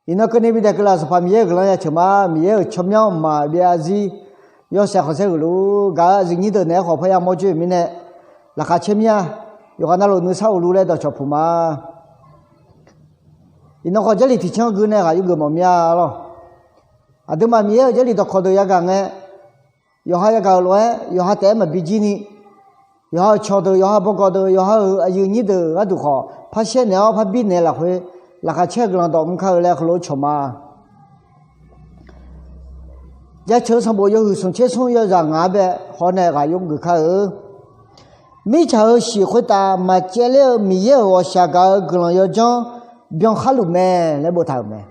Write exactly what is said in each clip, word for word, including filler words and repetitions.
Iqnan keuvni bidaef keuvlaf Sanqpaq Miqyaer-euq guiqlanq ya ceuq ma. Miqyaer-euq tsawrmyanr mqmaq byav zarzir yawshaef khanqsaer huiq luf-ur. Gaq-eu aqyuif nyir deuq naeq-aer khawf parya mawr joer-euq mirnae, laqkhaq caer mir-a. Yawqghaq navluf nuisar uqlu laer dawqcawq puq ma. Iqnan khawf Jarlif tiqcanr gui nae ghaq yurgeuf mawf mir-a lawr. Aqduimaf Miqyaer-euq Jarlif dawqkawq deuq yagaq ngae, yawqha yagaq-euq lof-aer yawqha taef-aer maqbi jir ni, yawqha-euq cawqdeuq, yawqha bawgawq deuq, yawqha-euq aqyuif nyir deuq gharduq khawf par shaer naeq-awr par bir naeq lafkhoer, laqkhaq caer-eu guiqlanq dawq mr kar-eu laer heulof-aer cawq ma. Jaceuq-eu sanqbof yawhuiq smq tser smr yawzaq ngaq-anr bae hawr nae ghaq yurgeuf kar-eu. Mirtsaq heu shiq khoertav maqcaevler-eu Miqyaer-euq ghawqshaq gaq-eu guiqlanq yawdzanr byankhar luf mae laer boftaq-euq mae.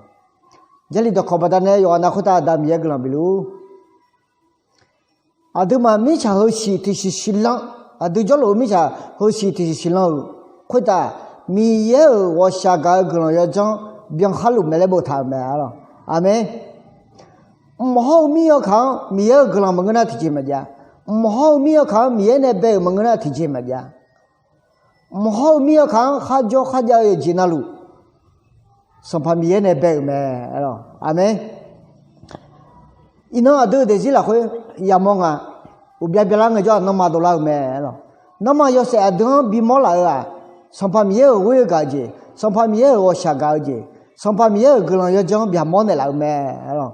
Jarlif dawqkawq baqdanae yawqghaq nav khoertav Aqda Miqyaer guiqlanq bif luf-ur. Aqduimaf mirtsaq heu shiq tiqsiq siqlanr, aqdui jawrluf-eu mirtsaq heu shiq tiqsiq siqlanr-euq khoertav, Miqyaer-euq ghawqshaq gaq-eu guiqlanq yawdzanr byankhar luf mae laer boftaq-euq mae lawr. Aqmeq. Mq hawr-eu mir yawkaq-anr Miqyaer-euq guiqlanq maqngeur nar tiqjeq maqjav. Mq hawr-eu mir yawkaq-anr Miqyaer nae bae-euq maqngeur nar tiqjeq maqjav. Mq hawr-eu mir yawkaq-anr kharjawr kharjav-eu yawqjeq navluf, Sanqpaq Miqyaer nae bae-euq mae. Aqmeq. Iqnan aqdui-euq daefzir lafkhoer yamawr nga. Uqbya byalar ngaejawr-aq nanrma dovlar-eu mae lawr. Nanrma yawshaef aqdui-anr bimawr laf-eu-aq, Sanqpaq Miqyaer-euq ghoer-eu gaq-eu jeq, Sanqpaq Miqyaer-euq ghawqshaq gaq-eu jeq, Sanqpaq Miqyaer-euq guiqlanq yawdzanr byaqmawr naeqlaf-eu mae lawr.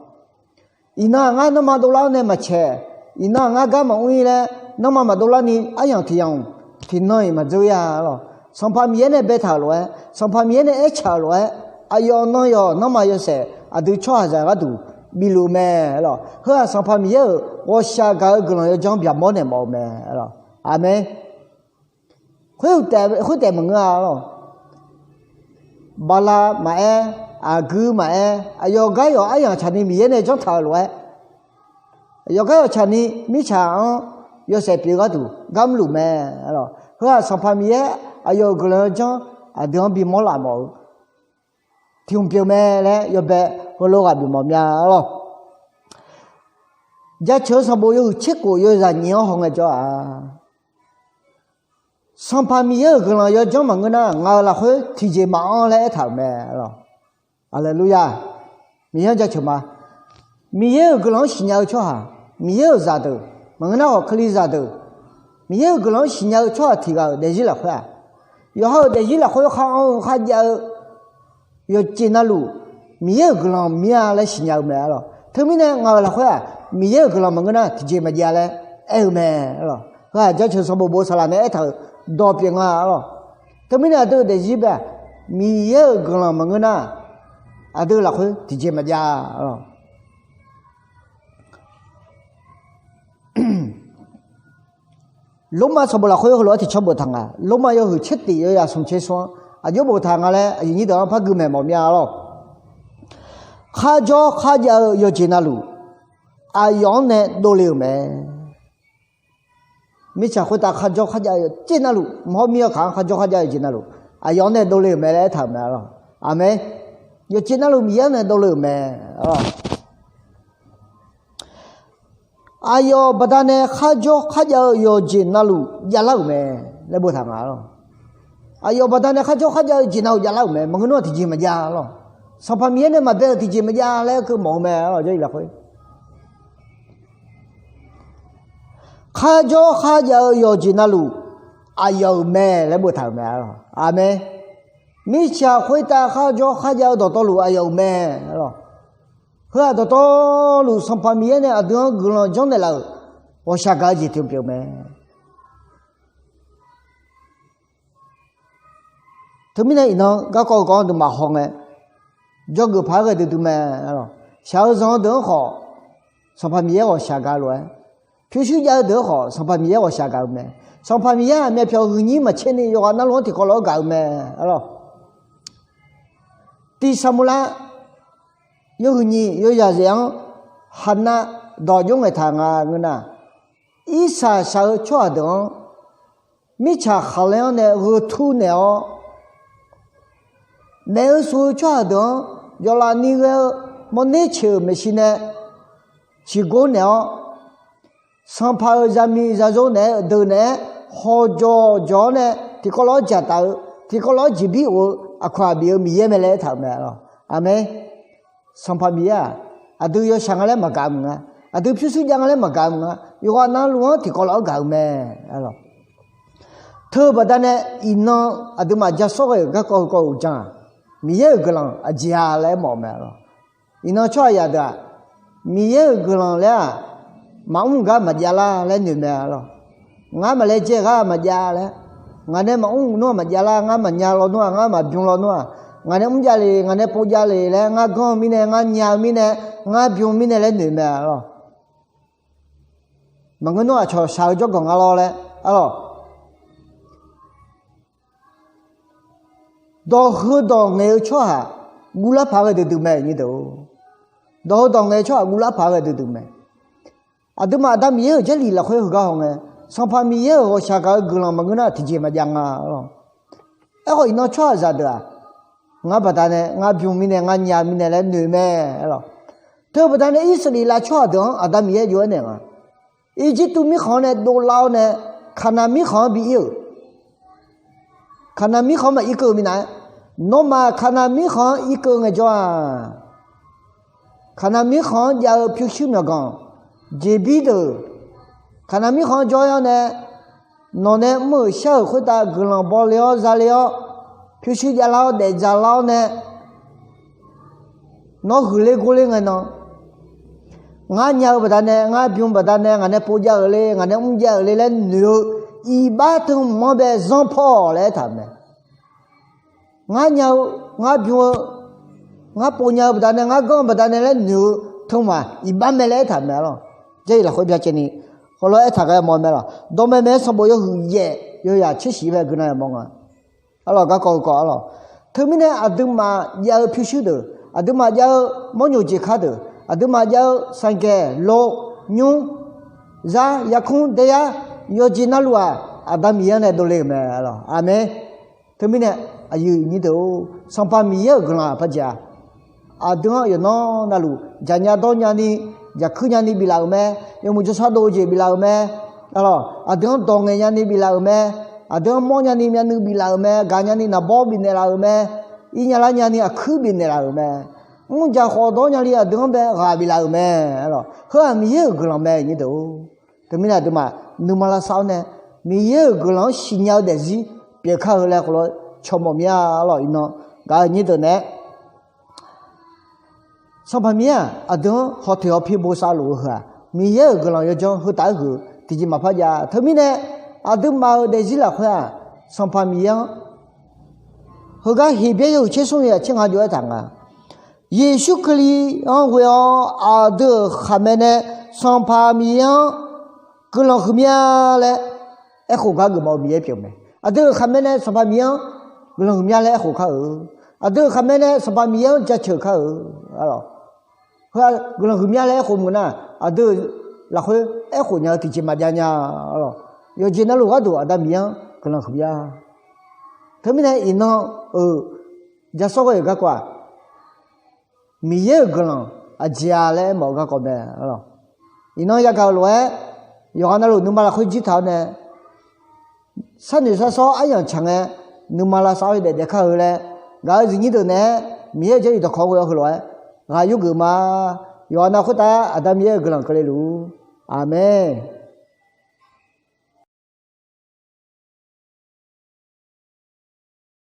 Iqnan-aq ngar nanrma dovlar-awr nae maqcaeq, iqnan-aq ngar gar maqmr-ir laer nanrma maqdovlar ni aryamq tiq yamq tiqnan-iq maqdzeur ya lawr. Sanqpaq Miqyaer nae baetaq-euq lof-aer, Sanqpaq Miqyaer nae aertaq-euq lof-aer, aqyawf nan yawq nanrma yawshaef aqdui tsawrhaqzaq gharduq bif luf-eu mae lawr. Heu-aq Sanqpaq Miqyaer-euq ghawqshaq gaq-eu guiqlanq yawdzanr byaqmawr naeq mawf-eu mae lawr. Aqmeq. Khoer taef maqngeur-a lawr. Bala maqaer, aqguir maqaer, aqyawf gar yawq aryamq tsaqni Miqyaer nae janrtaq-euq lof-aer, aqyawf gar yawq tsaqni mirtsaq-anr yawshaef pyeuf gharduq gar mrluf mae lawr. Heu-aq Sanqpaq Miqyaer aqyawf-euq guiqlanq yawdzanr aqdui-anr bimawr laf mawf-eu tiq hmq pyeuf mae laer yawbae heulof ghaq bif mawf mya lawr. Jaceuq-eu sanqbof yawhuiq tserkhof yawzaq nyiq-anr hawngae jawr-aq, Sanqpaq Miqyaer-euq guiqlanq yawdzanr maqngeur nar, ngaq-euq lafkhoer tiqjeq maqanr laer aertaq-euq mae lawr. Aleluya. Miqyaer-anr jaceuq ma. Miqyaer-euq guiqlanq-anr siqnya-eu tsawrhaq, Miqyaer-euq zaqdeuq, maqngeur nar khawf Kalizaq deuq, Miqyaer-euq guiqlanq-anr siqnya-eu tsawrhaq tiq ghaq-euq daefzir lafkhoer-aq, yawqha-euq daefzir lafkhoer khar'anr-eu kharjav-eu yawqjeq navluf, Miqyaer-euq guiqlanq mir-a laer siqnya-eu mae lawr. Teumirnae ngaq-euq lafkhoer-aq, Miqyaer-euq guiqlanq maqngeur nar tiqjeq maqjav laer aer-eu mae lawr. Heu-aq jaceuq sanqbof bof saqlaq nae aertaq-euq dawq pyeuf nga lawr. Teumirnae aqdui-euq daefzir bae-aq, Miqyaer-euq guiqlanq maqngeur nar, aqdui-euq lafkhoer tiqjeq maqjav lawr. Lormav sanqbof lafkhoer heulof-aer tiqcanr boftaq nga. Lormav yawhuiq tsertif yawyaq smq tser smr-anr aqjox boftaq nga laer aqyuif nyir deuq-anr par gui maeq mawf mya lawr. Kharjawr kharjav-eu yawqjeq navluf, aqyawf-anr nae dovle-euq mae. Mirtsaq khoertav kharjawr kharjav-eu yawqjeq navluf, mq hawr mir yawkaq-anr kharjawr kharjav-eu yawqjeq navluf, aqyawf-anr nae dovle-euq mae laer aertaq-euq mae lawr. Aqmeq. Yawqjeq navluf Miqyaer-anr nae dovle-euq mae lawr. Aqyawf baqdanae kharjawr kharjav-eu yawqjeq navluf javlar-euq mae laer boftaq nga lawr. Aqyawf baqdanae kharjawr kharjav-eu jeq navluf javlar-euq mae, maqngeur nar tiqjeq maqjav lawr. Sanqpaq Miqyaer nae maqbae-euq tiqjeq maqjav laer keuv mawf-eu mae lawr, jawr-i lafkhoer. Kharjawr kharjav-eu yawqjeq navluf aqyawf-euq mae laer boftaq-euq mae lawr. Aqmeq. Mirtsaq khoertav kharjawr kharjav-eu dawqtawvluf aqyawf-euq mae lawr. Heu-aq dawqtawvluf Sanqpaq Miqyaer nae aqdui-anr guiqlanq janrnaeq laf-euq ghawqshaq gaq-eu jeq tiq pyeuf-eu mae. Teumirnae iqnan garkawv-eu gawr-anr deuq maqhaw ngae, jawrgeuf paq-aer ghae duidui mae. Shaq-eu zanq-eu deuq-anr khawf Sanqpaq Miqyaer ghawqshaq gaq lof-aer, pyurshuir jav-eu deuq-anr khawf Sanqpaq Miqyaer ghawqshaq gaq-eu mae. Sanqpaq Miqyaer-aq myavpyawq huiqnyir maqtser ni yawqghaq navluf-anr tiqkawv lof-aer gaq-eu mae lawr. Tiq Saqmaqlav yawhuiq nyiq yawyaq zaeq-anr Haqnav dawq jawr ngaeqtaq nga ngeur nar, Irsaq shaq-eu tsawrhaq deuq-anr mirtsaq khaqlaer-anr nae gheu tur naeq-awr, naef-eu shuf-eu tsawrhaq deuq-anr yawqlaf ni ghae-eu mawrner ceq-euq maeqshi nae ciqgor naeq-awr, sanqpaq-euq zaqmiq zaqyo naeq-aer deuq naeq-aer hawqjawq jawq-awr nae tiqkawv lof-aer dzaqtaf-eu, tiqkawv lof-aer jeqbir of-eu aqkaq aqbif-eu Miqyaer mae laer aertaq-euq mae lawr. Aqmeq. Sanqpaq Miqyaer-aq, aqdui yawshaq nga laer maqgaq-eu maqnga. Aqdui pyurshuir jav nga laer maqgaq-eu maqnga. Yawqghaq navluf-anr tiqkawv laf-anr gaq-eu mae. Alawq, teu-eu baqdanae iqnan aqduimaf ja sawr ghae-euq garkawv heukawv uqdzan-aq, Miqyaer-euq guiqlanq aqjeq-a laer aermawf-eu mae. Alawq, iqnan tsawrhaqzaq deuq-aq, Miqyaer-euq guiqlanq laer-aq, maqmr gar maqjav lar laer noeq mae. Alawq, ngar maqlaejae ghaq maqjav laer, ngaq nae maqmr nmr-aq maqjav lar, ngar maqnya lawnmr-aq, ngar maqbym lawnmr-aq, ngaq nae mr javle, ngaq nae pov javle laer, ngar ganr-eu mirnae, ngar nya-eu mirnae, ngar bym-eu mirnae laer noeq mae. Alawq, maqngeur nawr aqcawq shaq-eu jawrganq nga lawr laer. Alawq, dawq heudawq ngaeq-eu tsawrhaq guvlar paq ghae duidui mae. Dawq heudawq ngaeq-eu tsawrhaq guvlar paq ghae duidui mae. Aqduimaf Aqda Miqyaer-euq Jarlif lafkhoer heugar hawngae, Sanqpaq Miqyaer-euq ghawqshaq gaq-eu guiqlanq maqngeur nar tiqjeq maqjav nga. Alawq, aerkhawf iqnan tsawrhaqzaq deuq-aq, ngar baqdanae, ngar bym-eu mirnae, ngar nya-eu mirnae laer noeq mae. Alawq, teu-eu baqdanae Irsaqleqlav tsawrhaq deuq-anr Aqda Miqyaer jov-aer naeq nga. Irjirtuv mirkhanq-anr nae dovlar-awr nae, Kaqnaq mirkhanq-anr bi ir-euq. Kaqnaq mirkhanq-anr maqir keuv-eu minav-aer, nawmaf Kaqnaq mirkhanq-anr irkeuv ngaejawr-aq, Kaqnaq mirkhanq-anr jav-eu pyurshuir myawqganq jeqbir deuq, Kaqnaq mirkhanq-anr jawr-awr nae, nawq nae mr-euq shar-euq khoertav guiqlanq bawle-awr zale-awr, pyurshuir javlar-awr daefdzaq lar-awr nae, nawr huiqler gorler ngae nan, ngar nya-eu baqdanae, ngar bym-eu baqdanae, ngaq nae pov jav-euq le, ngaq nae mr jav-euq le laer noeq-eu iqbax teu hmq-anr bae zanrpaw-awq laer aertaq-euq mae. Ngar nya-eu, ngar bym-eu, ngar pov nya-eu baqdanae, ngar ganr-eu baqdanae laer noeq-eu teu hmq-aq iqbax mae laer aertaq-euq mae. Alawq, Jarlif lafkhoer byacaevni hawlawr aertaq ghae mawf-eu mae. Alawq, dawqmaeq maeq-aer sanqbof yawhuiq yaef yawyaq tser shif bae guiqlanq yamawr nga. Alawq, garkawv heukawv. Alawq, teumirnae aqduimaf jav-eu pyurshuir deuq, aqduimaf jav-eu mawrnyoq jeq kar deuq, aqduimaf jav-eu sanqgaeq, lo, nymr, zar, yarkmr, daeyar, yawqjeq navluf-aq, Aqda Miqyaer-anr nae dovle-euq mae. Alawq, aqmeq. Teumirnae aqyuif nyir deuq-or, Sanqpaq Miqyaer-euq guiqlanq-aq paqjeq-a. Aqdui-anr yawqnan navluf jaqnya dawrnya ni, jaqkuir nya ni biflaf-euq mae. Yawmuiq jawrshar dov-eu jeq biflaf-euq mae. Alawq, aqdui-anr dawq ngaeq nya ni biflaf-euq mae. Aqdui-anr mawrnya ni myavnuiv biflaf-euq mae. Gaqnya ni naqbawr bifnaeq laf-euq mae. Irnya larnya ni aqkuir bifnaeq laf-euq mae. Mrjaq khawf dawrnya li aqdui-anr bae ghaq biflaf-euq mae. Alawq, heu-aq Miqyaer-euq guiqlanq mae nyir deuq-or. Teumirnae aqduimaf nuima lavsav-awr nae Miqyaer-euq guiqlanq-anr siqnya-eu daefzir pyeuf kar-eu laer khawf lawr cawmawf mir-a. Alawq, iqnan gaq-eu nyir deuq naeq-aer Sanqpaq Miqyaer-aq, aqdui-anr hawteq hawpir bosav luf-eu heu-aq, Miqyaer-euq guiqlanq yawdzanr heu taf-aer huiq-eu tiqjeq maqpar jav. Teumirnae, aqduimaf-euq daefzir lafkhoer-aq, Sanqpaq Miqyaer-anr heugar Heqbyaer yawhuiq tser smr yawzaq tser ngaq jov-aer taq nga. Yeqsur Kali-anr ghoe-awr aqdui-euq khaqmae nae Sanqpaq Miqyaer-anr guiqlanq huiqmya laer aerkhof gar geufmawf-eu Miqyaer pyeuf mae. Aqdui-euq khaqmae nae Sanqpaq Miqyaer-anr guiqlanq huiqmya laer aerkhof kar-euq. Aqdui-euq khaqmae nae Sanqpaq Miqyaer-anr jaceuq kar-euq. Alawq, heu-aq guiqlanq huiqmya laer aerkhof meuq nar, aqdui-euq lafkhoer aerkhof nya-eu tiqjeq maqjav nya. Alawq, yawqjeq navluf gharduq Aqda Miqyaer-anr guiqlanq huiqmya. Teumirnae iqnan-euq jasawr ghae-euq garkawv-aq, Miqyaer-euq guiqlanq aqjeq-a laer aermawf-eu garkawv mae. Alawq, iqnan yagaq-euq lof-aer yawqghaq navluf nuima lafkhoer jir taq-awr nae sharnoeq sharsawr aryamq tsaq ngae, nuima lavsav-awr yawdaef daef kar-eu laer, gaq-eu zifnyir deuq naeq-aer Miqyaer-euq Jarlif dawqkawq ghoe-awr heulof-aer ghaq yurgeuf ma. Yawqghaq nav khoertav Aqda Miqyaer-euq guiqlanq keuvle luf-ur. Aqmeq.